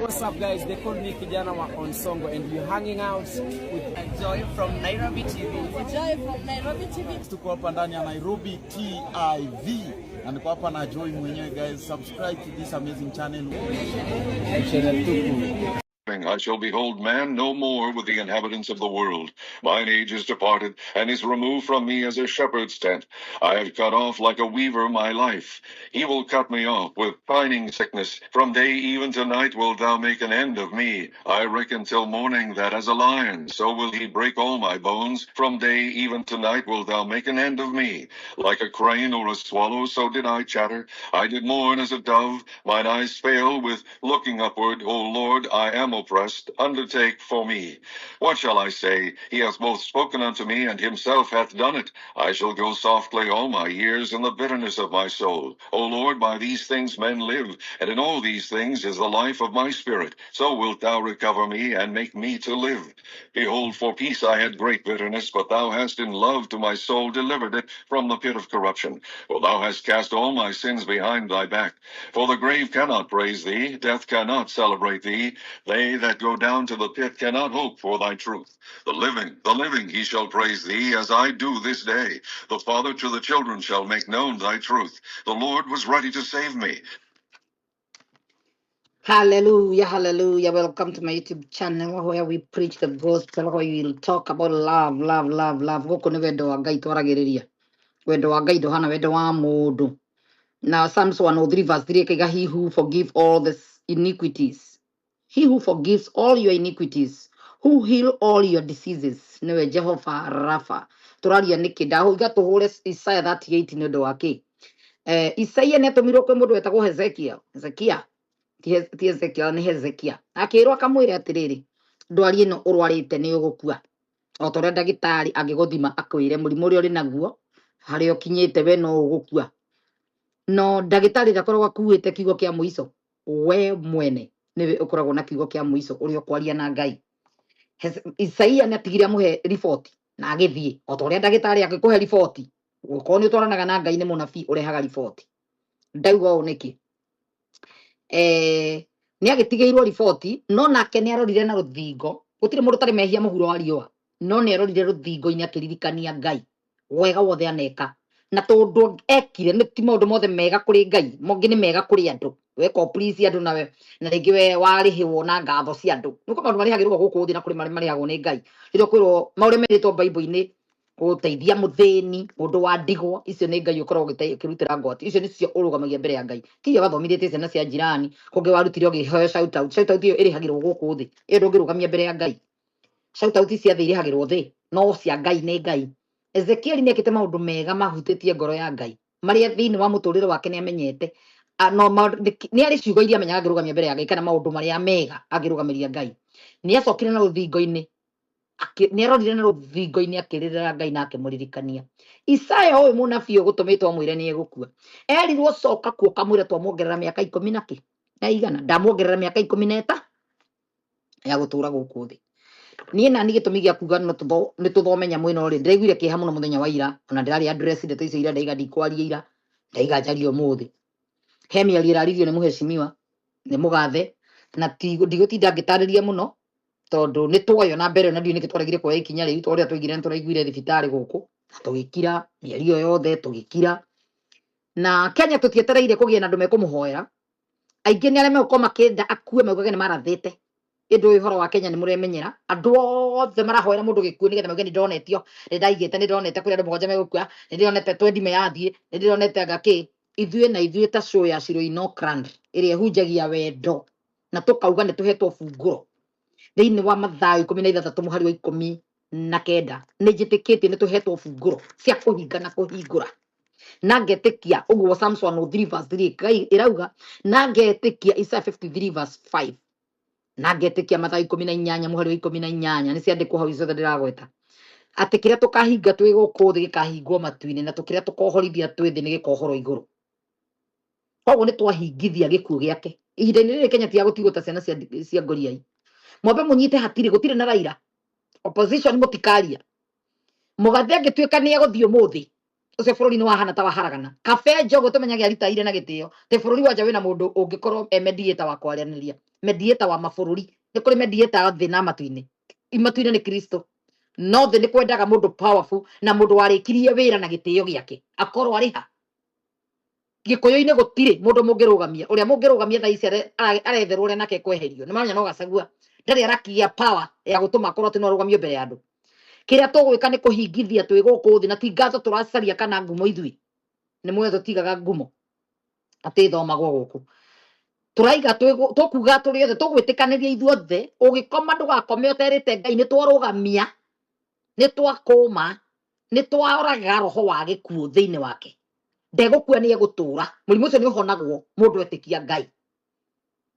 What's up, guys? They call me Kijana wa Onsongo, and we're hanging out with Joy from Nairobi TV. Joy from Nairobi TV. Tuko hapa ndani ya Nairobi TV na niko hapa na Joy mwenyewe. Guys, subscribe to this amazing channel. Channel tupu. I shall behold man no more with the inhabitants of the world. Mine age is departed, and is removed from me as a shepherd's tent. I have cut off like a weaver my life. He will cut me off with pining sickness. From day even to night wilt thou make an end of me. I reckon till morning that as a lion, so will he break all my bones. From day even to night wilt thou make an end of me. Like a crane or a swallow, so did I chatter. I did mourn as a dove. Mine eyes fail with looking upward. O Lord, I am oppressed. Undertake for me. What shall I say? He hath both spoken unto me, and himself hath done it. I shall go softly all my years in the bitterness of my soul. O Lord, by these things men live, and in all these things is the life of my spirit. So wilt thou recover me, and make me to live. Behold, for peace I had great bitterness, but thou hast in love to my soul delivered it from the pit of corruption. For thou hast cast all my sins behind thy back. For the grave cannot praise thee, death cannot celebrate thee. They that go down to the pit cannot hope for thy truth. The living, he shall praise thee, as I do this day. The father to the children shall make known thy truth. The Lord was ready to save me. Hallelujah, hallelujah. Welcome to my YouTube channel where we preach the gospel, where we will talk about love, love, love, love. Gũkũ nĩ wendo wa Ngai twaragĩrĩria. Wendo wa Ngai ndũhana wendo wa mũndũ. Now Psalms 103 verse 3 ĩkaiga, "He who forgive all the iniquities. He who forgives all your iniquities, who heal all your diseases." Nĩwe Jehova Rapha. Tũraria nĩkĩ? Ndahũiga tũhũre Isaiah 38 nĩ ũndũ wa kĩ? Isaia nĩ atũmirwo kwĩ mũndũ wetagwo Hezekia. Hezekia ti Hezekia, nĩ Hezekia. Akĩrwo akamwĩre atĩrĩrĩ, ndwari ĩno ũrwarĩte nĩ ũgũkua. O ta ũrĩa ndagĩtarĩ angĩgũthima akwĩre mũrimũ ũrĩa ũrĩ naguo harĩa ũkinyĩte we no ũgũkua. No ndagĩtarĩ ndakoragwo akuĩte kiugo kĩa mũico. We mwene nĩwe ũkoragwo na kiugo kĩa mũico ũrĩa ũkwaria na Ngai. Isaia nĩ atigire amũhe riboti na agĩthiĩ o ta ũrĩa ndagĩtarĩ angĩkũhe riboti. Gũkorwo nĩ ũtwaranaga na Ngai nĩ mũnabii ũrehaga riboti. Ndauga ũũ nĩkĩ? Nĩ agĩtigĩirwo riboti, no nake nĩ arorire na rũthingo. Gũtirĩ mũndũ ũtarĩ mehia mũhuro wa riũa, no nĩ arorire rũthingo-inĩ akĩririkania Ngai wega wothe aneka, na tondũ ekire nĩ ti maũndũ mothe mega kũrĩ Ngai, mongĩ nĩ mega kũrĩ andũ. Weka please andũ nawe na rĩngĩ we warĩhĩrwo na ngatho cia andũ. Nĩko maũndũ marĩhagĩrwo gũkũ thĩ na kũrĩ marĩa marĩhagwo nĩ Ngai. Rĩrĩa ũkwĩrwo maũrĩa merĩtwo Bible-inĩ, gũteithia mũthĩni, mũndũ wa ndigwa, icio nĩ Ngai ũkoragwo ũkĩrutĩra ngwati. Icio nĩcio ũrũgamagia mbere ya Ngai. Tiga wathomithĩtie ciana cia jirani kũngĩ warutire ũgĩheo shout out. Shout out ĩyo ĩrĩhagĩrwo gũkũ thĩ, ĩyo ndũngĩrũgamia mbere ya Ngai. Shout out cia thĩ irĩhagĩrwo thĩ, no cia Ngai nĩ Ngai. Ezekieli nĩ ekĩte maũndũ mega mahutĩtie ngoro ya Ngai marĩa thĩinĩ wa mũtũrĩre wake nĩ amenyete. No nĩ arĩ ciugo iria amenyaga angĩrũgamia mbere ya Ngai kana maũndũ marĩa mega angĩrũgamĩria Ngai. Nĩ acokire na rũthingo-inĩ, nĩ arorire na rũthingo-inĩ akĩrĩrĩra Ngai na akĩmũririkania. Isaya ũyũ mũnabii ũgũtũmĩtwo amwĩre nĩ egũkua, erirwo coka kuo kamwĩre twamuongerera mĩaka ikũmi na kĩ na igana, ndamuongerera mĩaka 13 ya gũtũra gũkũ thĩ. Niĩ nani gĩtũmi gĩa kuga no nĩ tũthome nyamũ ĩno rĩ, ndĩraiguire kĩeha mũno mũthenya wa ira, ona ndĩrarĩ address ndeto icio ira, ndaiga ndikwaria ira, ndaiga njarie ũmũthĩ. He mĩario ĩraririo nĩ mũhecimiwa nĩ mũgathe, na ndigũtinda ngĩtarĩria mũno tondũ nĩ tuoyo na mbere, na ndiũĩ nĩkĩ twaregire kuoya ikinya rĩu, tondũ ũrĩa twaigire nĩ tũraiguire thibitarĩ gũkũ na tũgĩkira mĩario yothe tũgĩkira. Na Kenya tũtietereire kũgĩe na andũ mekũmũhoera. Aingĩ nĩ arĩa megũkorwo makĩenda akue maugage nĩ marathĩte. Ĩndĩ ũyũ ũhoro wa Kenya nĩ mũremenyera, andũ othe marahoera mũndũ gĩkuũ nĩgetha mauge nĩ ndonetio, nĩ ndaigĩte, nĩ ndonete kũrĩ andũ mũgwanja megũkua, nĩ ndĩronete twendi yathiĩ, nĩ ndĩronete anga kĩ. Ithuĩ na ithuĩ ta show ya Shiro in Auckland ĩrĩa ĩhunjagia wendo na tũkauga nĩ tũhetwo bungũro thĩinĩ wa Mathayo 16 mũhari wa 19, nĩ njĩtĩkĩtie nĩ tũhetwo bungũro cia kũhinga na kũhingũra, na ngetĩkia ũguo Psalms 103 verse 3 Ngai ĩrauga, na ngetĩkia Isaiah 53 verse 5, na ngetĩkia Mathayo 18 mũhari wa 18. Nĩ ciandĩkwo hau ciothe ndĩragweta atĩ kĩrĩa tũkahinga twĩ gũkũ thĩ gĩkahingwo matu-inĩ, na kĩrĩa tũkohorithia twĩ thĩ nĩ gĩkohorwo igũrũ. Koguo nĩ twahingithia gĩkuũ gĩake ihinda-inĩ rĩrĩ. Kenya tiga gũtigwo ta ciana cia ngoriai. Mwambe mũnyite hatirĩ gũtirĩ na Raila opposition, mũtikaria. Mũgathe angĩtuĩka nĩ egũthiĩ ũmũthĩ. Ũcio bũrũri nĩ wahana ta waharagana. Kabe Njogu tũmenyage aritaire na gĩtĩo. Tĩ bũrũri wa nja wĩna mũndũ ũngĩkorwo e mediator wa kwaranĩria. Mediator wa mabũrũri. Nĩ kũrĩ mediator thĩ na matu-inĩ. Matu-inĩ nĩ Kristo. No thĩ nĩ kwendaga mũndũ powerful na mũndũ warĩkirie wĩra na gĩtĩo gĩake. Akorwo arĩ ha? Gĩkũyũ-inĩ gũtirĩ mũndũ mũngĩrũgamia. Ũrĩa mũngĩrũgamia thaa ici aretherwo ũrĩa nake ekweherio. Nĩ maramenya no Gachagua. Ndarĩ arakia power ya gũtũma akorwo atĩ no arũgamio mbere ya andũ. Kĩrĩa tũgwĩka nĩ kũhingithia twĩ gũkũ thĩ na ti ngatho tũracaria kana ngumo ithuĩ. Nĩ muoyo tũtigaga ngumo. Atĩ ĩthomagwo gũkũ. Tũraiga tũkuga tũrĩ othe tũgwĩtĩkanĩria ithuothe ũgĩkoma ndũgakome ũterĩte Ngai nĩ twarũgamia nĩ twakũma nĩ twaoraga roho wa gĩkuũ thĩinĩ wake. Ndegũkua nĩ egũtũra. Mũrimũ ũcio nĩ ũhonagwo mũndũ etĩkia Ngai.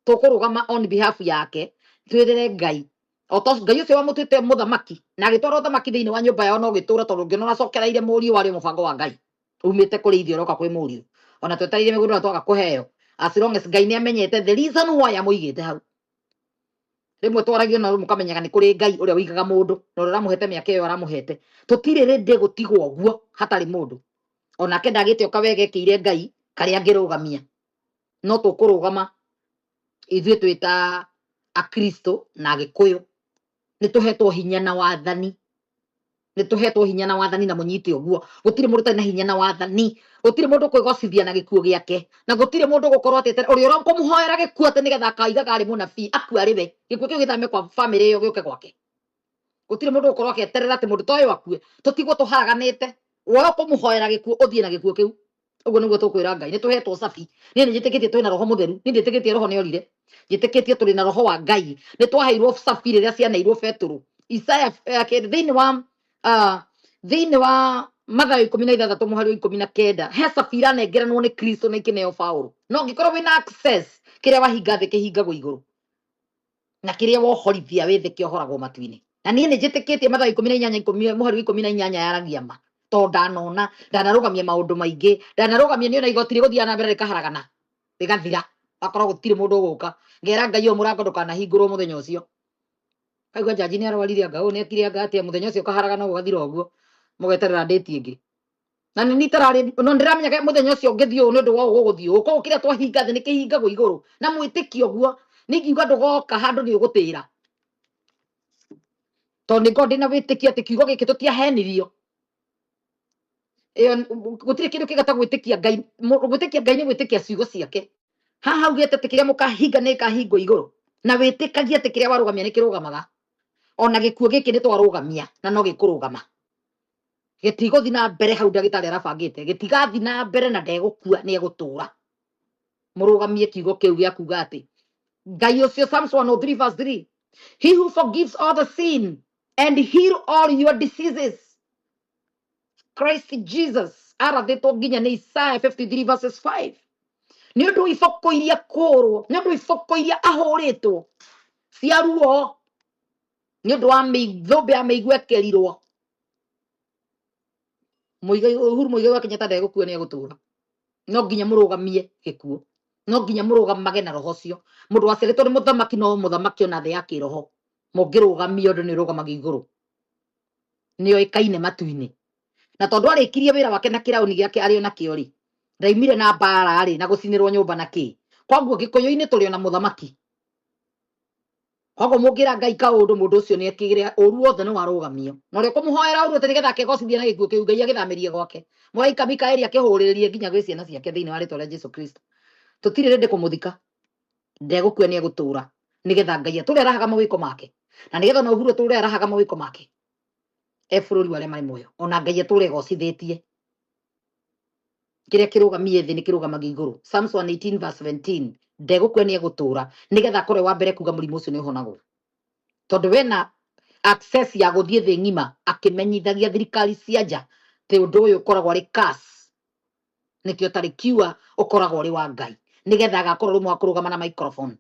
Tũkũrũgama on behalf yake twĩrĩre Ngai. O ta Ngai ũcio wamũtuĩte mũthamaki na agĩtwara ũthamaki thĩinĩ wa nyũmba yao no gĩtũra tondũ ũngĩona ũracokereire mũriũ warĩ mũbango wa Ngai. Umĩte kũrĩ ithuĩ ũroka kwĩ mũriũ. Ona twetereire mĩgũnda na twaga kũheo. As long as Ngai nĩ amenyete the reason why amũigĩte hau. Rĩmwe twaragio na mũkamenyaga nĩ kũrĩ Ngai ũrĩa ũigaga mũndũ na ũrĩa ũramũhete mĩaka ĩyo aramũhete. Tũtirĩ ready gũtigwo ũguo hatarĩ mũndũ. Onake ndagĩte o kawega ekĩire Ngai karĩa angĩrũgamia. No tũkũrũgama ithuĩ twĩ ta Akristo na Agĩkũyũ. Nĩ tũhetwo hinya na wathani. Nĩ tũhetwo hinya na wathani na mũnyite ũguo. Gũtirĩ mũndũ ũtarĩ na hinya na wathani. Gũtirĩ mũndũ ũkwĩgocithia na gĩkuũ gĩake. Na gũtirĩ mũndũ ũgũkorwo atĩ ũrĩa ũrakũmũhoera gĩkuũ atĩ nĩgetha akaigaga arĩ mũnabii akue arĩ we. Gĩkuũ kĩu gĩthame kwa bamĩrĩ ĩyo gĩũke gwake. Gũtirĩ mũndũ ũgũkorwo akĩeterera atĩ mũndũ ta ũyũ akue. Tũtigwo tũharaganĩte. Woe ũkũmũhoera gĩkuũ ũthiĩ na gĩkuũ kĩu. Ũguo nĩguo tũkwĩra Ngai. Nĩ tũhetwo cabi. Niĩ nĩ njĩtĩkĩtie twĩna roho mũtheru. Niĩ ndĩtĩkĩtie roho nĩ orire. Njĩtĩkĩtie tũrĩ na roho wa Ngai. Nĩ twaheirwo cabi rĩrĩa cianeirwo Betũrũ. Isaya thĩinĩ wa thĩinĩ wa Mathayo 16 mũhari wa 19 he cabi iranengeranwo nĩ Kristo na ikĩneo Paũlũ. No ũngĩkorwo wĩna access kĩrĩa wahinga thĩ kĩhingagwo igũrũ. Na kĩrĩa wohorithia wĩ thĩ kĩohoragwo matu-inĩ. Na niĩ nĩ njĩtĩkĩtie Mathayo 18 mũhari wa 18 yaragia ma. Tondũ ndanona ndanarũgamia maũndũ maingĩ ndanarũgamia nĩ ona igoti rĩgũthiaga na mbere rĩkaharagana rĩgathira akorwo gũtirĩ mũndũ ũgũka ngera Ngai ũyũ mũrango ndũkanahingũrwo mũthenya ũcio. Kaigua jaji nĩ arwarire anga ũũ nĩ ekire anga atĩa mũthenya ũcio ũkaharagana ũgathira ũguo mũgeterera date ĩngĩ. Na nĩ nitararĩ no ndĩramenyaga mũthenya ũcio ũngĩthiĩ ũũ nĩ ũndũ wa ũũ gũgũthiĩ ũũ. Koguo kĩrĩa twahinga thĩ nĩ kĩhingagwo igũrũ na mwĩtĩkio ũguo nĩ ingiuga ndũgoka handũ nĩ ũgũtĩra. Tondũ nĩ ngoragwo ndĩna wĩtĩkio atĩ kiugo gĩkĩ tũtiahenirio. Ĩyo gũtirĩ kĩndũ kĩngĩ ta gwĩtĩkia Ngai. Gwĩtĩkia Ngai nĩ gwĩtĩkia ciugo ciake. Haha augĩte atĩ kĩrĩa mũkahinga nĩ gĩkahingwo igũrũ. Na wĩtĩkagie atĩ kĩrĩa warũgamia nĩ kĩrũgamaga. Ona gĩkuũ gĩkĩ nĩ twarũgamia na no gĩkũrũgama. Gĩtigũthiĩ na mbere hau ndagĩtarĩ arabangĩte. Gĩtigathiĩ na mbere na ndegũkua nĩ egũtũra. Mũrũgamie kiugo kĩu gĩa kuga atĩ Ngai ũcio Psalms 103 verse 3 He who forgives all the sin and heal all your diseases. Christ Jesus arathĩtwo nginya nĩ Isaiah 53 verses 5. Nĩ ũndũ iboko iria kũrwo, nĩ ũndũ iboko iria ahũrĩtwo cia ruo, nĩ ũndũ wa mĩthũmbĩ ya mĩigua ekerirwo. Muigai Uhuru Muigai wa Kenyatta ndegũkua nĩ egũtũra. No nginya mũrũgamie gĩkuũ. No nginya mũrũgamage na roho ũcio. Mũndũ waciarĩtwo nĩ mũthamaki no mũthamaki ona thĩ ya kĩroho. Mũngĩrũgamia ũndũ nĩ ũrũgamagio igũrũ. Nĩ oĩkaine matu-inĩ. Na tondũ arĩkirie wĩra wake na kĩraũni gĩake arĩ o nakĩo rĩ, ndaimire na mbara rĩ na gũcinĩrwo nyũmba na kĩ. Koguo Gĩkũyũ-inĩ tũrĩ ona mũthamaki. Koguo mũngĩra Ngai kaũndũ mũndũ ũcio nĩ ekĩgĩre ũru wothe nĩ warũgamio. Na ũrĩa ũkũmũhoera ũru atĩ nĩgetha akegocithia na gĩkuũ kĩu Ngai agĩthamĩrie gwake. Mũraika Mikaeli akĩhũrĩrĩrie nginya gwĩ ciana ciake thĩinĩ wa rĩtwa rĩa Jesu Kristo. Tũtirĩ ready kũmũthika. Ndegũkua nĩ egũtũra. Nĩgetha Ngai atũre arahaga mawĩko make. Na nĩgetha ona Uhuru atũre arahaga mawĩko make. E bũrũri wa arĩa marĩ muoyo. Ona Ngai atũre egocithĩtie. Kĩrĩa kĩrũgamie thĩ nĩ kĩrũgamagio igũrũ. Psalms 118 verse 17 ndegũkua nĩ egũtũra nĩgetha akorwo wa mbere kuga mũrimũ ũcio nĩ ũhonagwo. Tondũ wena access ya gũthiĩ thĩ ng'ima akĩmenyithagia thirikari cia nja atĩ ũndũ ũyũ ũkoragwo arĩ curse. Nĩkĩo tarĩ cure ũkoragwo ũrĩ wa Ngai. Nĩgetha agakorwo rĩmwe wa kũrũgama na microphone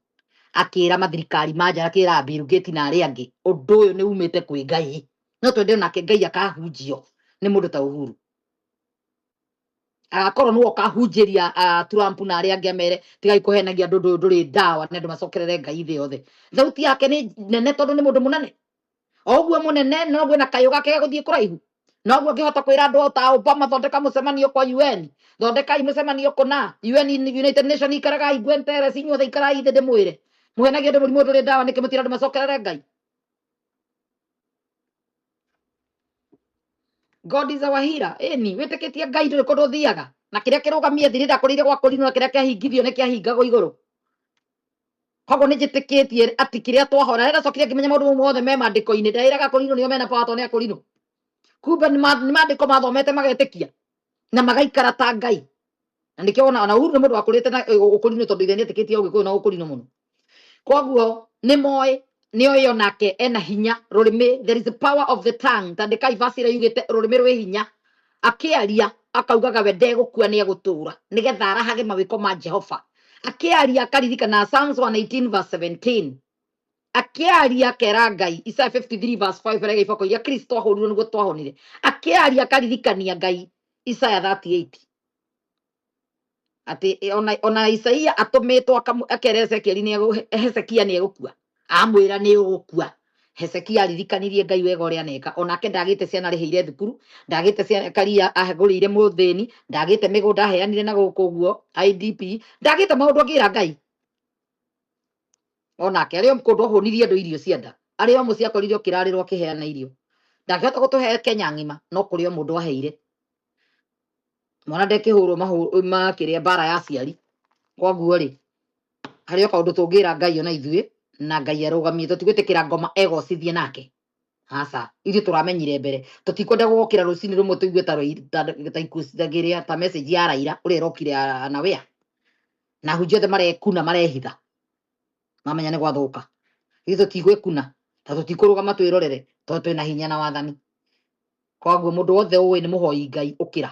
akĩra mathirikari ma nja akĩra Bill Gates na arĩa angĩ ũndũ ũyũ nĩ umĩte kwĩ Ngai. No twende onake Ngai akahunjio nĩ mũndũ ta Uhuru. Agakorwo nĩwe ũkahunjĩria Trump na arĩa angĩ amere tigai kũhenagia andũ ũndũ ũyũ ndũrĩ ndawa nĩ andũ macokerere Ngai thĩ yothe. Thauti yake nĩ nene tondũ nĩ mũndũ mũnene. O ũguo mũnene noguo na kayũ gake gagũthiĩ kũraihu. Noguo ngĩhota kwĩra andũ ta Obama, thondeka mũcemanio kwa UN, thondekai mũcemanio kũna UN, United Nation, ikaragai Guterres, inyuothe ikarai thĩ ndĩmwĩre mũhenagie andũ mũrimũ ndũrĩ ndawa, nĩkĩ mũtira andũ macokerere Ngai. God is our healer. Ĩni wĩtĩkĩtie Ngai ndũrĩ kũndũ ũthiaga, na kĩrĩa kĩrũgamie thĩ ndakũrĩire gwa kũrinwo, na kĩrĩa kĩahingithio nĩ kĩahingagwo igũrũ. Koguo nĩ njĩtĩkĩtie atĩ kĩrĩa twahora, rĩrĩa ndacokire ngĩmenya maũndũ mau mothe me maandĩko-inĩ, ndaĩraga kũrinwo nĩo mena power tondũ nĩ akũrinwo. Kumbe nĩ maandĩko mathomete magetĩkia na magaikara ta Ngai. Na nĩkĩo ona Uhuru nĩ mũndũ wakũrĩte na ũkũrinwo, tondũ ithe nĩetĩkĩtie ũgĩkũyũ na ũkũrinwo mũno. Koguo nĩ moĩ, nĩoĩ onake ena hinya rũrĩmĩ, there is the power of the tongue. Tandĩkai verse ĩrĩa yugĩte rũrĩmĩ rwĩ hinya. Akĩaria akaugaga we ndegũkua nĩ egũtũra, nĩgetha arahage mawĩko ma Jehova. Akĩaria akaririkana Psalms 118 verse 17. Akĩaria akera Ngai Isaiah 53 verse 5 ĩrĩa iboko iria Kristo ahũrirwo nĩguo twahonire. Akĩaria akaririkania Ngai Isaiah 38 atĩ ona Isaia atũmĩtwo akere Ezekieli Hezekia nĩ egũkua, amwĩra nĩ ũgũkua. Hezekia aririkanirie Ngai wega ũrĩa aneka, onake ndagĩte ciana arĩhĩire thukuru, ndagĩte ciana karia ahagũrĩire mũthĩni, ndagĩte mĩgũnda aheanire na gũkũ ũguo IDP, ndagĩte maũndũ angĩra Ngai. Onake arĩ o kũndũ ahũnirie andũ irio cia nda, arĩ o mũciĩ akorire ũkĩrarĩrwo akĩheana irio. Ndangĩhota gũtũhe Kenya ng'ima, no kũrĩ o mũndũ aheire. Mwana ndekĩhũrwo makĩrĩa mbara ya aciari. Koguo rĩ, harĩ o kaũndũ tũngĩra Ngai ona ithuĩ, na Ngai arũgamie, tũtigwĩtĩkĩra ngoma egocithie nake. Aca, ithuĩ tũramenyire mbere, tũtikwenda gũkĩra rũcinĩ rũmwe tũigue ta ikuũ citagĩrĩa, ta message ya Raila ũrĩa ĩrokire anawea. Na ahunjia othe marekuna marehitha, mamenya nĩ gwathũka. Ithuĩ tũtigwĩkuna na tũtikũrũgama twĩrorere, tondũ twĩna hinya na wathani. Koguo mũndũ wothe ũĩ nĩ mũhoi Ngai, ũkĩra.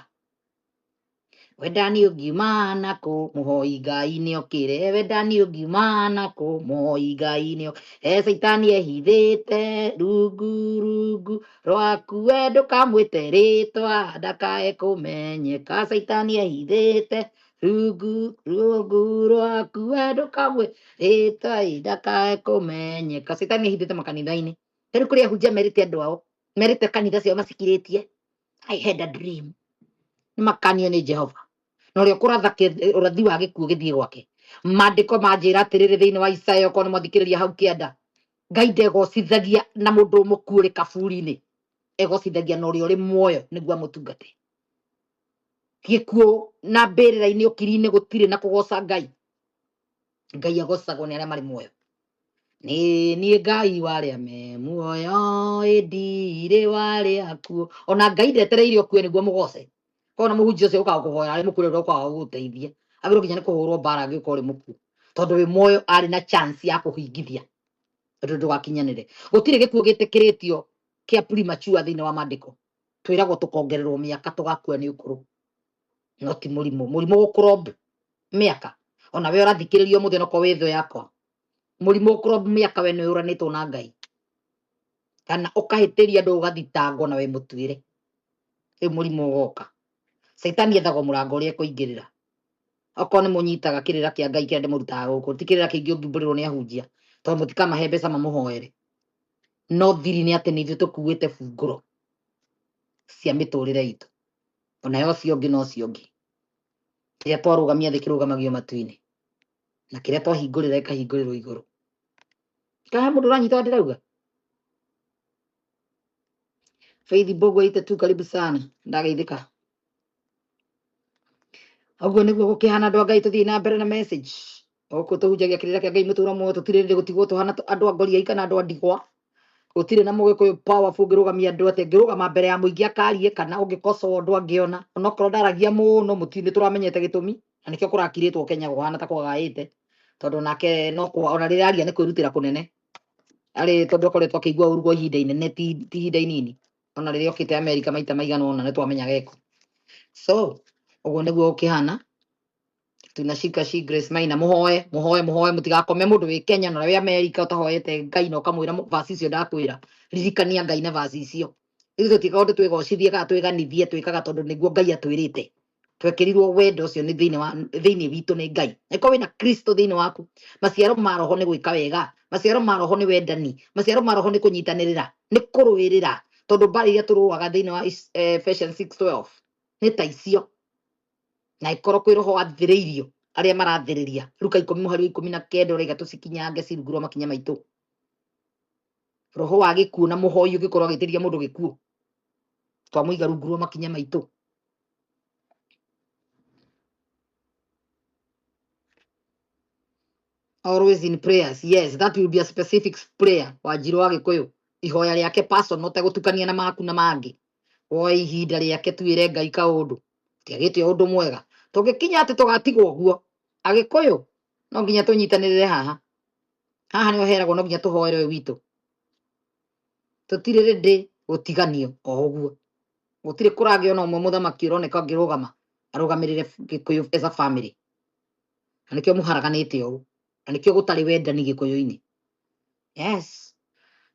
Wendani ũngiuma nakũ, mũhoi Ngai nĩ okĩre. Wendani ũngiuma nakũ, mũhoi Ngai nĩ okĩre. E Caitani ehithĩte rungu rungu rwaku, we ndũkamwĩte rĩtwa ndakae kũmenyeka. Caitani ehithĩte rungu rungu rwaku, we ndũkamwĩte rĩtwa ndakae kũmenyeka. Caitani ehithĩte makanitha-inĩ. Rĩu kũrĩ ahunjia merĩte andũ ao, merĩte kanitha ciao macikirĩtie. I had a dream. Nĩ makanio nĩ Jehova. Na ũrĩa ũkũratha ũrathi wa gĩkuũ gĩthiĩ gwake. Maandĩko manjĩra atĩrĩrĩ thĩinĩ wa Isaya, okorwo nĩ mwathikĩrĩria hau kĩanda, Ngai ndegocithagia na mũndũ mũkuũ ũrĩ kaburi-inĩ, egocithagia na ũrĩa ũrĩ muoyo nĩguo amũtungate. Gĩkuũ na mbĩrĩra-inĩ ũkiri-inĩ gũtirĩ na kũgoca Ngai. Ngai agocagwo nĩ arĩa marĩ muoyo. Nĩ niĩ Ngai wa arĩa me muoyo, ĩndirĩ wa arĩa akuũ. Ona Ngai ndetereire ũkue nĩguo mũgoce. Kona mũhunjia ũcio ũkaga kũhoya arĩ mũkuũ rĩu ũkaga gũgũteithia. Agĩrĩirwo nginya nĩ kũhũrwo mbara angĩũka ũrĩ mũkuũ. Tondũ wĩ muoyo arĩ na chance ya kũhingithia. Tondũ ndũgakinyanĩre. Gũtirĩ gĩkuũ gĩtĩkĩrĩtio kĩa premature thĩinĩ wa maandĩko. Twĩragwo tũkongererwo mĩaka tũgakua nĩ ũkũrũ. No ti mũrimũ. Mũrimũ gũkũrob mĩaka. Ona we ũrathikĩrĩria ũmũthĩ onokorwo wĩ thũ yakwa. Mũrimũ gũkũrob mĩaka we nĩ ũranĩtwo na Ngai. Kana ũkahĩtĩria andũ ũgathitangwo na wĩ mũtuĩre. Rĩu mũrimũ ũgoka. Caitani ethagwo mũrango ũrĩa ekũingĩrĩra. Okorwo nĩ mũnyitaga kĩrĩra kĩa Ngai kĩrĩa ndĩmũrutaga gũkũ, ti kĩrĩra kĩingĩ ũngiumbũrĩrwo nĩ ahunjia, tondũ mũtikamahe mbeca mamũhoere. No thiri nĩ atĩ nĩ ithuĩ tũkuĩte bungũro cia mĩtũrĩre itũ. Ona ya ũcio ũngĩ na ũcio ũngĩ. Kĩrĩa twarũgamia thĩ kĩrũgamagio matu-inĩ. Na kĩrĩa twahingũrĩra ĩkahingũrĩrwo igũrũ. Kana mũndũ ũranyita ũrĩa ndĩrauga? Faith Mbũgua ite tu, karibu sana. Ndageithĩka. Ũguo nĩguo gũkĩhana andũ a Ngai, tũthiĩ na mbere na message. Gũkũ tũhunjagia kĩrĩra kĩa Ngai mũtũra muoyo, tũtirĩ rĩrĩ gũtigwo tũhana andũ a ngoriai kana andũ a ndigwa. Gũtirĩ na mũgĩkũyũ powerful ũngĩrũgamia andũ atĩ angĩrũgama mbere ya mũingĩ akarie kana ũngĩkocoa ũndũ angĩona. Onokorwo ndaragia mũno, mũtirĩ nĩ tũramenyete gĩtũmi, na nĩkĩo kũrakirĩtwo Kenya gũhana ta kwagaĩte. Tondũ nake no kwa, ona rĩrĩa aria nĩ kwĩrutĩra kũnene. Arĩ tondũ akoretwo akĩigua ũru kwa ihinda inene, ti ihinda inini. Ona rĩrĩa okĩte Amerika maita maigana ũna nĩ twamenyaga eko. So, ũguo nĩguo gũkĩhana. Tunashika shi Grace Maina, mũhoe, mũhoe, mũhoe, mũtigakome mũndũ wĩ Kenya na wĩ Amerika ũtahoete Ngai na ũkamwĩra verse icio ndakwĩra. Ririkania Ngai na verse icio. Ithuĩ tũtiĩkaga ũndũ twĩgocithie kana twĩganithie, twĩkaga tondũ nĩguo Ngai atwĩrĩte. Twekĩrirwo wendo ũcio nĩ thĩinĩ wa thĩinĩ witũ nĩ Ngai. Angĩkorwo wĩna Kristo thĩinĩ waku, maciaro ma roho nĩ gwĩka wega, maciaro ma roho nĩ wendani, maciaro ma roho nĩ kũnyitanĩrĩra, nĩ kũrũĩrĩra. Tondũ mbara iria tũrũaga thĩinĩ wa Ephesians 6:12 nĩ ta icio. Na ikorwo kwĩ roho wathĩrĩirio arĩa marathĩrĩria. Luka 10 mũhari wa 19 ũraiga tũcikinyange cirungu rwa makinya maitũ. Roho wa gĩkuũ na mũhoi ũngĩkorwo agĩtĩria mũndũ gĩkuũ, twamũiga rungu rwa makinya maitũ. Always in prayers. Yes, that will be a specific prayer. Wanjiru wa Gikuyu. Ihoya rĩake personal ũtegũtukania na maku na mangĩ. Woe ihinda rĩake tuĩre Ngai kaũndũ. Tiagĩte ũndũ mwega. Tũngĩkinya atĩ tũgatigwo ũguo. Agĩkũyũ no nginya tũnyitanĩrĩre haha. Haha nĩho heragwo no nginya tũhoere ũyũ witũ. Tũtirĩ rĩndĩ gũtiganio o ũguo. Gũtirĩ kũragĩa ona ũmwe mũthamaki ũroneka angĩrũgama arũgamĩrĩre Gĩkũyũ as a family. Na nĩkĩo mũharaganĩte ũũ. Na nĩkĩo gũtarĩ wendani Gĩkũyũ-inĩ. Yes.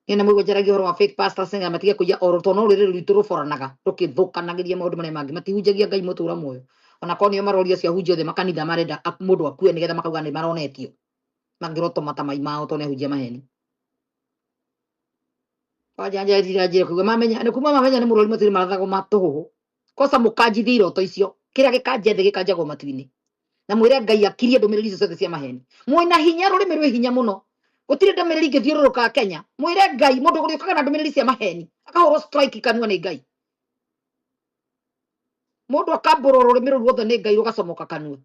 Niĩ na mũigua njaragia ũhoro wa fake pastors nĩgetha matige kũiya oro tondũ no rũrĩrĩ rwitũ rũboranaga rũkĩthũkanagĩria maũndũ marĩa mangĩ matihunjagia Ngai mũtũra muoyo. Ona korwo nĩo maroria acio ahunjia othe makanitha marenda mũndũ akue nĩgetha makauga nĩ maronetio. Mangĩrotoma ta mai mao tondũ nĩ ahunjia maheni. Kwanja njĩra njĩra kuga mamenya nĩ kuma mamenya nĩ mũrwaru matirĩ marathagwo matũhũhũ. Kosa mũkanjithie iroto icio kĩrĩa gĩkanja thĩ gĩkanjagwo matu-inĩ. Na mwĩre Ngai akirie ndũmĩrĩri icio ciothe cia maheni. Mwĩna hinya rũrĩmĩ rwĩ hinya mũno. Gũtirĩ ndũmĩrĩri ingĩthiũrũrũka Kenya. Mwĩre Ngai mũndũ ũrĩũkaga na ndũmĩrĩri cia maheni akahũrwo strike kanua nĩ Ngai. Mũndũ akambũrwo rũrĩmĩ rũu ruothe nĩ Ngai rũgacomoka kanua.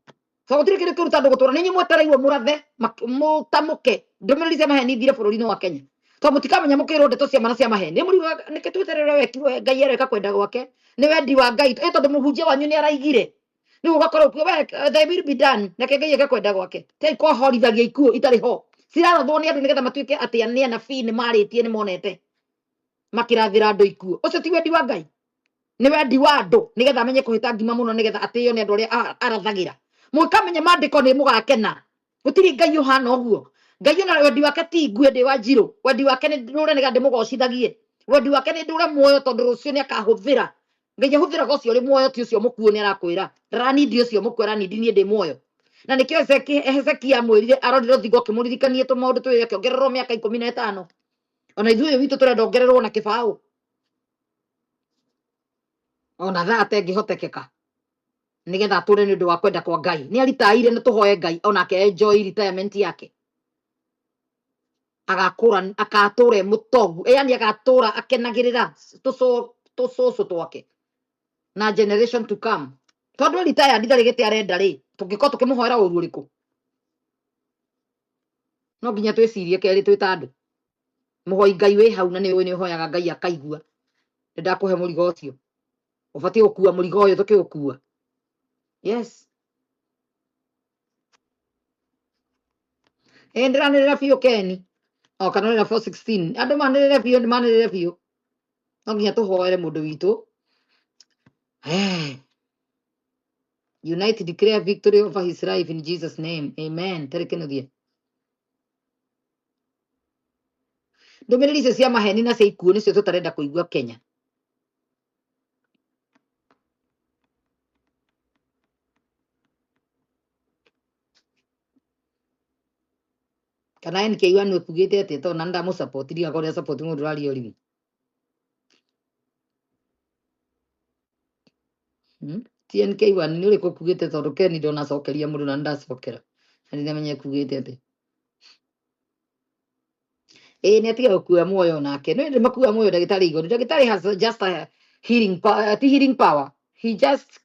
So gũtirĩ kĩndũ kĩruta andũ gũtũra nĩ inyuĩ mwetereirwo mũrathe mũtamũke ndũmĩrĩri cia maheni ithire bũrũri-inĩ wa Kenya. Tondũ mũtikamenya mũkĩrwo ndeto cia ma na cia maheni. Nĩ mũriugaga nĩkĩ tweterere wekirwo Ngai areka kwenda gwake. Nĩ wendi wa Ngai. Ĩ tondũ mũhunjia wanyu nĩ araigire. Rĩu ũgakorwo ũkiuga we thy will be done. Reke Ngai eke kwenda gwake. Tigai kũhorithagia ikuũ itarĩ ho. Cirarathwo nĩ andũ nĩgetha matuĩke atĩ nĩ anabii nĩ marĩtie nĩ monete. Makĩrathĩra andũ ikuũ. Ũcio ti wendi wa Ngai. Nĩ wendi wa andũ nĩgetha amenye kũhĩta ngima mũno nĩgetha atĩo nĩ andũ arĩa arathagĩra. Mũngĩkamenya maandĩko nĩ mũgakena. Gũtirĩ Ngai ũhana ũguo. Ngai ona wendi wake ti ngue ndĩ wa Njirũ. Wendi wake nĩ ndũre nĩgetha ndĩmũgocithagie. Wendi wake nĩ ndũre muoyo tondũ rũciũ nĩ akahũthĩra. Ngai ahũthĩraga ũcio ũrĩ muoyo ti ũcio mũkuũ nĩ arakwĩra. Ndaranindi ũcio mũkuũ aranindi niĩ ndĩ muoyo. Na nĩkĩo Hezekia amwĩrire arorire rũthingo akĩmũririkania tũmaũndũ twĩrĩ akĩongererwo mĩaka 15. Ona ithuĩ ũyũ witũ tũrenda ongererwo na kĩbaũ. Ona thaa atengĩhotekeka. Nĩgetha atũre nĩ ũndũ wa kwenda kwa Ngai. Nĩ aritaire na tũhoe Ngai onake enjoy retirement yake. Agakũra agatũra e mũtongu. Yani agatũra akenagĩrĩra tũcũcũ twake. Na generation to come. Tondũ retired ndarĩ gĩtĩ arenda rĩ, tũngĩkorwo tũkĩmũhoera ũru ũrĩkũ? No nginya twĩcirie kerĩ twĩ ta andũ. Mũhoi Ngai wĩ hau na nĩ ũĩ nĩ ũhoyaga Ngai akaigua. Nĩ ndakũhe mũrigo ũcio. Ũbatiĩ gũkua mũrigo ũyũ tũkĩũkua. Yes. Ĩ ndĩranĩrĩra biũ Keni. O kana ũrenda 416. Andũ manĩrĩre biũ, nĩ manĩrĩre biũ. No nginya tũhoere mũndũ witũ. Unite declare victory over his life in Jesus name. Amen. Tarĩ kĩnuthia. Ndũmĩrĩri icio cia maheni na cia ikuũ nĩcio tũtarenda kũigua Kenya. Kana NK1 ĩkugĩte atĩa tondũ na ndamũ-support ndigakorwo ndĩra support mũndũ ũraria ũrimũ. Ti NK1 nĩ ũrĩkũ ũkugĩte tondũ Ken ndonacokeria mũndũ na nĩndacokera. Na ndinamenya ekugĩte atĩa. Ĩĩ nĩ atige gũkua muoyo nake. No ĩndĩ makua muoyo ndagĩtarĩ igũrũ. Ndagĩtarĩ has just a healing power, ti healing power. He just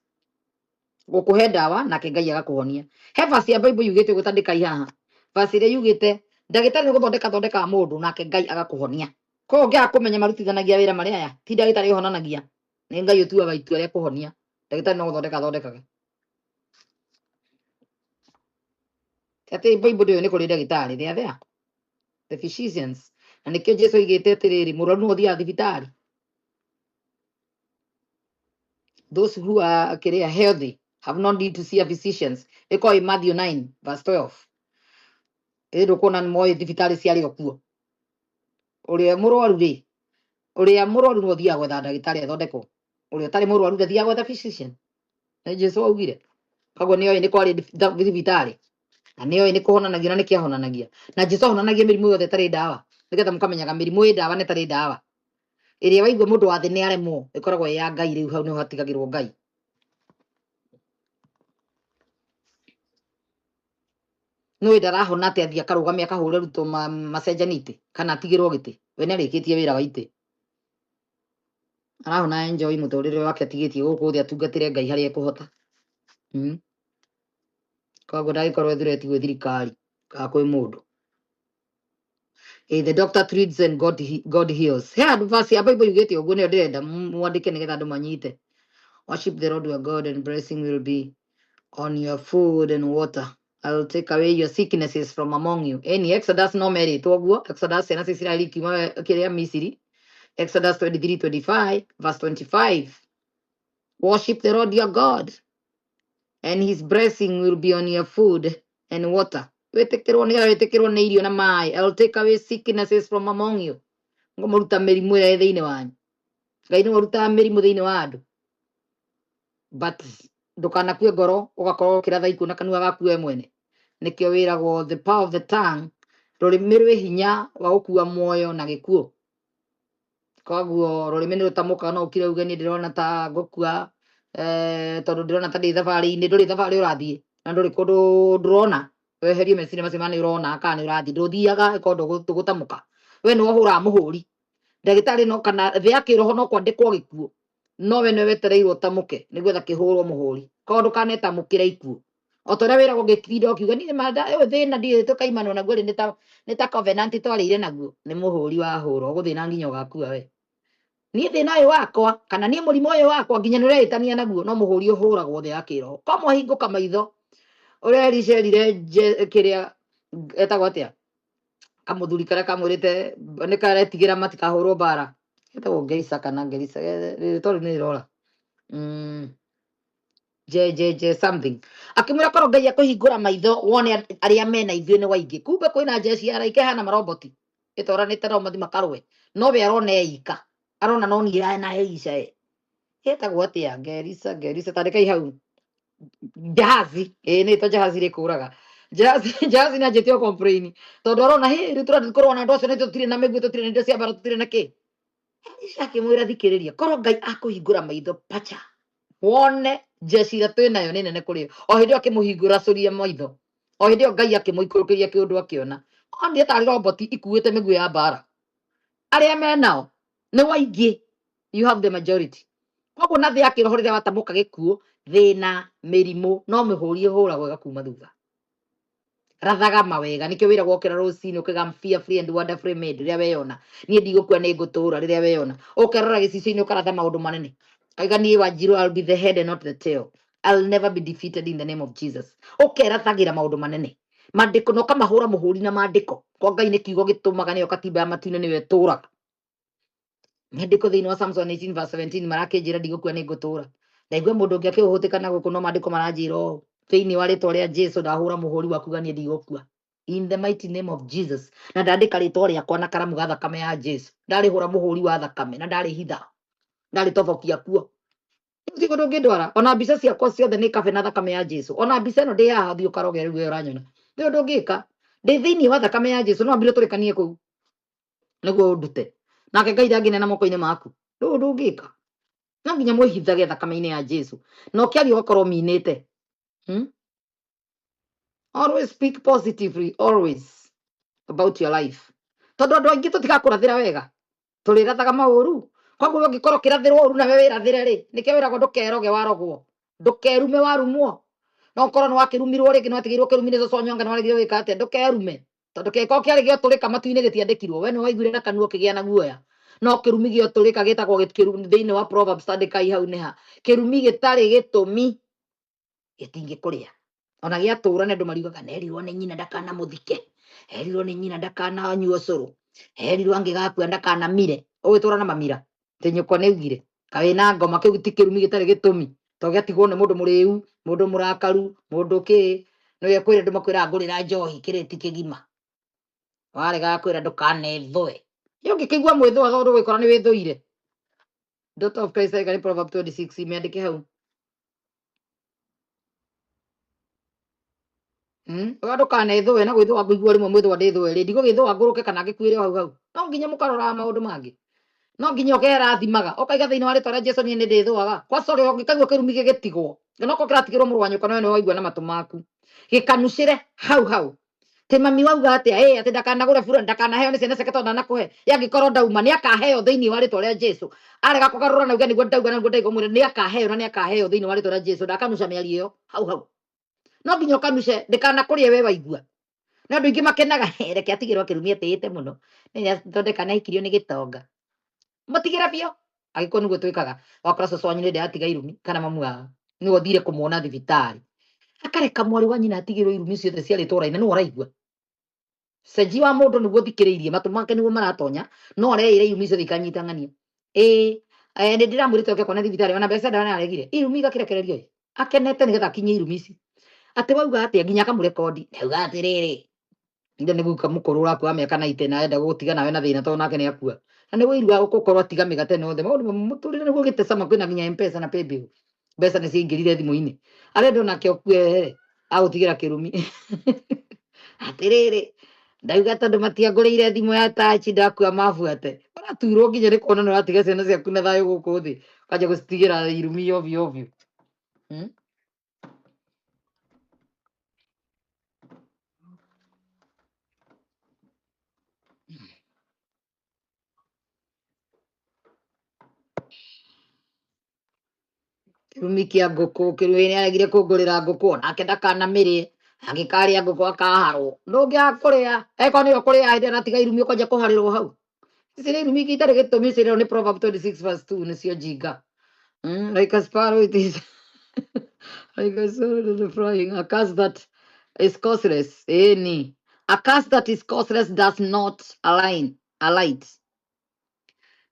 gũkũhe ndawa nake Ngai agakũhonia. He verse ya Bible yugĩte ũguo tandĩkai haha. Verse ĩrĩa yugĩte ndagĩtarĩ nĩ gũthondeka thondekaga mũndũ nake Ngai agakũhonia. Koguo ũngĩaga kũmenya marutithanagia wĩra marĩ aya, ti ndagĩtarĩ ũhonanagia. Nĩ Ngai ũtuaga itua rĩa kũhonia. Ndagĩtarĩ no gũthondeka athondekaga. Ti atĩ Bible ndĩũĩ nĩ kũrĩ ndagĩtarĩ, they are there. The physicians. Na nĩkĩo Jesu oigĩte atĩrĩrĩ, mũrwaru no ũthiaga thibitarĩ. Those who are kĩrĩa healthy have no need to see a physicians. Ĩkorwo ĩ Matthew 9 verse 12. Ĩndĩ ndũkuona nĩ moĩ thibitarĩ ciarĩ o kuo. Ũrĩa mũrwaru rĩ, ũrĩa mũrwaru no ũthiaga gwetha ndagĩtarĩ athondekwo. Ũrĩa ũtarĩ mũrwaru ndathiaga gwetha physician. Nĩ Jesu augire. Koguo nĩ oĩ nĩ kwarĩ thibitarĩ. Na nĩ oĩ nĩ kũhonanagia na nĩ kĩahonanagia. Na Jesu ahonanagia mĩrimũ yothe ĩtarĩ ndawa. Nĩgetha mũkamenyaga mĩrimũ ĩ ndawa na ĩtarĩ ndawa. Ĩrĩa waigua mũndũ wa thĩ nĩ aremwo, ĩkoragwo ĩ ya Ngai. Rĩu hau nĩho hatigagĩrwo Ngai. Nĩũĩ ndarahona atĩ athiĩ akarũgame akahũre Ruto macenjanie itĩ kana atigĩrwo gĩtĩ. We nĩarĩkĩtie wĩra wa itĩ. Arahona enjoy mũtũrĩre wake atigĩtie gũkũ thĩ atungatĩre Ngai harĩa ekũhota. Koguo ndangĩkorwo ethureti gwĩ thirikari kana kwĩ mũndũ. The doctor treats and God heals. He handũ verse ya Bible yugĩte ũguo, nĩyo ndĩrenda mwandĩke nĩgetha andũ manyite. Worship the Lord your God and blessing will be on your food and water. I will take away your sicknesses from among you. Ĩni Exodus no merĩtwo ũguo. Exodus ciana cia Isiraeli ikiuma kĩrĩa Misiri. Exodus 23:25 verse 25. Worship the Lord your God and his blessing will be on your food and water. Wĩtĩkĩrwo nĩgetha wĩtĩkĩrwo nĩ irio na maĩ. I will take away sicknesses from among you. Ngũmũruta mĩrimũ ĩrĩa ĩ thĩinĩ wanyu. Ngai nĩwe ũrutaga mĩrimũ thĩinĩ wa andũ. But ndũkanakue ngoro ũgakorwo ũkĩratha ikuũ na kanua gaku we mwene. Nĩkĩo wĩragwo the power of the tongue, rũrĩmĩ rwĩ hinya wa gũkua muoyo na gĩkuũ. Koguo rũrĩmĩ nĩ rũtamũkaga, no ũkire uge niĩ ndĩrona ta ngũkua, tondũ ndĩrona ta ndĩ thabarĩ-inĩ. Ndũrĩ thabarĩ ũrathiĩ na ndũrĩ kũndũ ndũrona. Weherie meciria macio ma nĩ ũrona kana nĩ ũrathiĩ. Ndũthiaga ĩkorwo ndũgũtamũka. We nĩwe ũhũraga mũhũri. Ndagĩtarĩ no kana thĩ ya kĩroho no kwandĩkwo gĩkuũ, no we nĩwe wetereirwo ũtamũke nĩgetha kĩhũrwo mũhũri. Koguo ndũkanetamũkĩre ikuũ. O ta ũrĩa wĩragwo gĩtinda ũkiuga niĩ manda ũyũ thĩna ndiũĩ tũkaimanwo naguo rĩ, nĩ ta covenant twarĩire naguo. Nĩ mũhũri wahũrwo, ũgũthĩna nginya ũgakua we. Niĩ thĩna ũyũ wakwa kana niĩ mũrimũ ũyũ wakwa nginya nĩ ũreĩtania naguo, no mũhũri ũhũragwo thĩ ya kĩroho. Ko mwahingũka maitho ũrĩa Elisha erire kĩrĩa etagwo atĩa kamũthuri karĩa kamwĩrĩte nĩ karetigĩra matikahũrwo mbara, etagwo Ngerisa kana Ngerisa, rĩtwa rĩu nĩ rĩrora, je je je something, akĩmwĩra korwo Ngai akũhingũra maitho wone arĩa mena ithuĩ nĩ waingĩ. Kumbe kwĩna jeshi ya araika ĩhana maroboti ĩtwaranĩte nao mathi makarũe, no we arona eika, arona no niĩ na Elisha. Ĩtagwo atĩa? Ngerisa, Ngerisa, tandĩkai hau. Jahazi, ĩĩ nĩ ĩtwa Jahazi rĩkũraga. Jahazi, Jahazi nĩ anjĩtie complain tondũ arona hĩ rĩu tũrathiĩ kũrũa na andũ acio nĩ tũtirĩ na mĩguĩ, tũtirĩ na indo cia mbara, tũtirĩ na kĩ. Elisha akĩmwĩra thikĩrĩria, korwo Ngai akũhingũra maitho pacha wone jeshi ĩrĩa twĩ nayo nĩ nene kũrĩ o. Hĩndĩ ĩyo akĩmũhingũra curia maitho, o hĩndĩ ĩyo Ngai akĩmũikũrũkĩria kĩũndũ, akĩona onire tarĩ roboti ikuĩte mĩguĩ ya mbara, arĩa menao nĩ waingĩ. You have the majority. Koguo na thĩ ya kĩroho rĩrĩa watamũka gĩkuũ, thĩna, mĩrimũ, no mĩhũri ĩhũragwo ĩgakuma thutha. Rathaga mawega. Nĩkĩo wĩra wokĩra rũcinĩ ũkĩga "I'm fearfully and wonderfully made." Rĩrĩa weyona, niĩ ndigũkua nĩ ngũtũra. Rĩrĩa weyona ũkerora gĩcicio-inĩ ũkaratha maũndũ manene, kaiga niĩ Wanjiru, I'll be the head and not the tail. I'll never be defeated in the name of Jesus. Ũkerathagĩra maũndũ manene, mandĩko, na ũkamahũra mũhũri na mandĩko. Kwa Ngai nĩ kiugo gĩtũmaga, nĩyo katiba ya matu-inĩ, nĩyo ĩtũraga. Maandĩko thĩinĩ wa Samson 18 verse 17 marakĩnjĩra ndigũkua nĩ ngũtũra. Ndaigua mũndũ ũngĩ akĩhũhũtĩka na gũkũ, no maandĩko maranjĩra ũũ thĩinĩ wa rĩtwa rĩa Jesu, ndahũra mũhũri wa kuga niĩ ndigũkua in the mighty name of Jesus, na ndandĩka rĩtwa rĩakwa na karamu ga thakame ya Jesu, ndarĩhũra mũhũri wa thakame na ndarĩhitha, ndarĩtobokia kuo. Gũtirĩ kũndũ ũngĩndwara. Ona mbica ciakwa ciothe nĩ kabe na thakame ya Jesu. Ona mbica ĩno ndĩ haha, thiĩ ũkaroge rĩu we ũranyona ndĩ ũndũ ũngĩka, ndĩ thĩinĩ wa thakame ya Jesu. No ambire tũrĩkanie kũu nĩguo ũndute nake Ngai ndangĩneana moko-inĩ maku. Ndũ ũndũ ũngĩka, no nginya mwĩhithage thakame-inĩ ya Jesu na ũkĩaria ũgakorwo minĩte, Always speak positively, always, about your life, tondũ andũ aingĩ tũtigakũrathĩra wega, tũrĩrathaga maũru. Koguo we ũngĩkorwo ũkĩrathĩrwo ũru nawe wĩrathĩre rĩ, nĩkĩo wĩragwo ndũkeroge warogwo, ndũkerume warumwo. No ũkorwo nĩ wakĩrumirwo rĩngĩ, nĩ watigĩirwo kĩrumi nĩ cũcũ nyonga, nĩ waregire gwĩka atĩa. Ndũkerume tondũ kĩngĩkorwo kĩarĩ gĩotũrĩka matu-inĩ gĩtiandĩkirwo, we nĩ waiguire na kanua ũkĩgĩa na guoya. No kĩrumi gĩotũrĩka gĩtagwo kĩrumi thĩinĩ wa Proverbs, tandĩkai hau nĩ ha kĩrumi gĩtarĩ gĩtũmi gĩtingĩkũrĩa ona gĩatũra. Nĩ andũ mariugaga nerirwo nĩ nyina ndakanamũthike, erirwo nĩ nyina ndakananyue ũcũrũ, erirwo angĩgakua ndakanamire. Ũgĩtũra na mamira tĩ nyũkwa nĩ augire kawĩna ngoma. Kĩu ti kĩrumi gĩtarĩ gĩtũmi, to gĩatigwo nĩ mũndũ mũrĩu, mũndũ mũrakaru, mũndũ kĩ nĩwe kwĩra andũ makwĩraga ngũrĩra njohi kĩrĩti kĩgima, warega kwĩra ndũkanethũe. Ĩ ũngĩkĩigua mwĩthũa tondũ gwĩkora nĩ wĩthũire. Daughter of Christ nĩ Proverb 26, mĩandĩke hau. Uga ndũkanethũe na gwĩthũa ngũigua rĩmwe mwĩthũa ndĩthũe rĩ, ndigũgĩthũa ngũrũke kana ngĩkuĩre o hau hau. No nginya mũkaroraga maũndũ mangĩ. No nginya ũkerathimaga ũkaiga thĩinĩ wa rĩtwa rĩa Jesu niĩ nĩ ndĩthũaga kwa sorry ũngĩkaigua kĩrumi gĩgĩtigwo na okorwo kĩratigĩrwo mũrũ wa nyũkwa nawe nĩwe waigua na matũ maku gĩkanucĩre hau hau Ati mami wauga atia ĩ atĩ ndakanagũre bura ndakanaheo nĩ ciana ciake tondũ ndanakũhe yangĩkorwo ndauma nĩ akaheo thĩinĩ wa rĩtwa rĩa Jesu arega kũgarũra na uge nĩguo ndauga na nĩguo ndaiga mwĩre nĩ akaheo na nĩ akaheo thĩinĩ wa rĩtwa rĩa Jesu ndakanuca mĩario ĩyo hau hau no nginya ũkanuce ndĩkanakũrĩe we waigua no andũ aingĩ makenaga "He, reke atigĩrwo kĩrumi atĩĩte mũno thondeka na aikirio nĩ gĩtonga mũtigĩre biũ angĩkorwo nĩguo twĩkaga wakora cũcũ wanyu nĩ ndĩratiga irumi kana mamu wao nĩwe ũthire kũmuona thibitarĩ akareka mwarĩ wa nyina atigĩrwo irumi ciothe cia rĩtwa na nĩwe ũraigua cenji wa mũndũ nĩguo thikĩrĩirie matũ make nĩguo maratonya no areĩra irumi ciothe ikanyita ng'ania ĩĩ nĩ ndĩramwĩrĩte oke kuona thibitarĩ ona mbeca ndanaregire irumi igakĩrekererio ĩ akenete nĩgetha akinye irumi ici atĩ wauga atĩa nginya akamũrekondi ndauga atĩrĩrĩ ndio nĩ guka mũkũrũ ũrakua mĩaka 90 na enda gũgũtiga nawe na thĩna tondũ nake nĩ akua na nĩ wĩirua gũkorwo atiga mĩgate na othe maũndũ mũtũrĩre nĩguo gĩtecama kwĩna nginya mpesa na paybill mbeca nĩ ciaingĩrire thimũ-inĩ arenda onake okue ehere agũtigĩra kĩrumi atĩrĩrĩ ndauga tondũ matiangũrĩire thimũ ya tachi ndakua mabuate ũraturwo nginya nĩ kuona nĩ ũratiga ciana ciaku na thayũ gũkũ thĩ ũkanjia gũcitigĩra irumi ovyo ovyo. Kĩrumi kĩa ngũkũ kĩrumi nĩ aregire kũngũrĩra ngũkũ onake ndakanamĩrĩe angĩkarĩa ngũkũ akaharwo ndũngĩaga kũrĩa eko nĩwe ũkũrĩa hĩndĩ ĩrĩa aratiga irumi ũkanjia kũharĩrwo hau ici nĩ irumi ingĩ itarĩ gĩtũmi ici nĩ Proverb 26 verse 2 nĩcio njinga. Like a sparrow it is like a sparrow to the flying a curse that is causeless ĩni a curse that is causeless does not align alight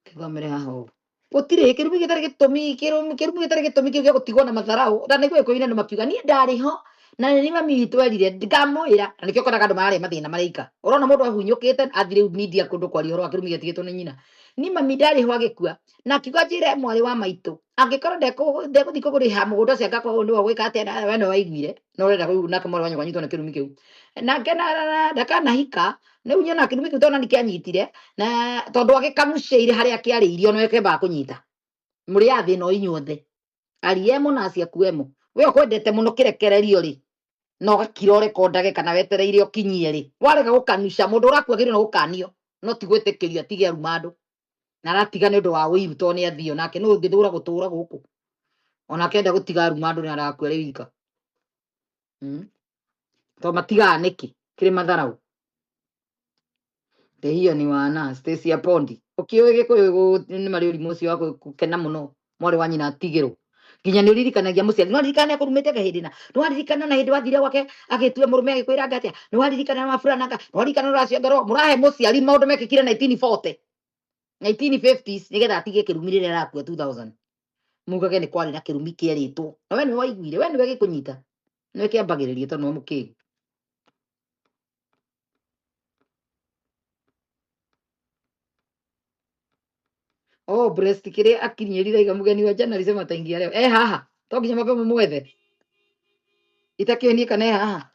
kĩgomere haha ũguo gũtirĩ kĩrumi gĩtarĩ gĩtũmi kĩrumi gĩtarĩ gĩtũmi kĩu gĩa gũtigwo na matharau na nĩguo gĩkũyũ-inĩ andũ makiuga niĩ ndarĩ ho na nĩ mami witũ erire ngamwĩra na nĩkĩo ũkoraga andũ mararĩa mathĩna mareika ũrona mũndũ ahunyũkĩte athiĩ rĩu media kũndũ kwaria ũhoro wa kĩrumi gĩatigĩtwo nĩ nyina ni mami ndarĩ ho agĩkua na akiuga njĩre mwarĩ wa maitũ angĩkorwo ndekũthiĩ kũrĩha mũgũnda ũcio angakwa nĩwe gwĩka atĩa na we nĩwe waiguire no ũrenda rĩu nake mwarĩ wa nyũkwa anyitwo nĩ kĩrumi kĩu nake ndakanahika rĩu nyona kĩrumi kĩu tondũ nĩ kĩanyitire na tondũ agĩkanucĩire harĩa kĩarĩirio nĩwe kĩambaga kũnyita mũrĩ a thĩ no inyuothe ariemo na aciakuemo we ũkwendete mũno kĩrekererio rĩ na ũgakira ũrekondage kana wetereire ũkinyie rĩ warega gũkanuca mũndũ ũrakuagĩrĩrwo nĩ gũkanio no ti gwĩtĩkĩrio atige aruma andũ na aratiga nĩ ũndũ wa ũiru tondũ nĩ athio nake nũ ũngĩthũra gũtũra gũkũ onake enda gũtiga aruma andũ nĩ arakua rĩ wika. Tondũ matigaga nĩkĩ kĩrĩ matharau hiyo ni wana Stacy Apondi ukiũĩ gĩkũyũ nĩ marĩ ũrimũ ũcio wa gũkena mũno mwarĩ wa nyina atigĩrwo nginya nĩ ũririkanagia mũciari nĩ waririkana nĩ kahĩndĩ na nĩ waririkana na hĩndĩ wathire gwake agĩtua mũrũme agĩkwĩra anga atĩa nĩ waririkana maburananga nĩ waririkana ũraciongerwo mũrahe mũciari maũndũ mekĩkire 1940 1950s nĩgetha atige kĩrumi rĩrĩa arakua 2000 mugage nĩ kwarĩ na kĩrumi kĩerĩtwo na we nĩwe waiguire we nĩwe gĩkũnyita nĩwe kĩambagĩrĩria tondũ nĩwe mũkĩgu. Oh, breast kĩrĩa akinyĩrire iga mũgeni wa jana alisema ataingia leo. Eh haha. To nginya mambe mũmwethe. Itakĩũĩ niĩ kana eh haha.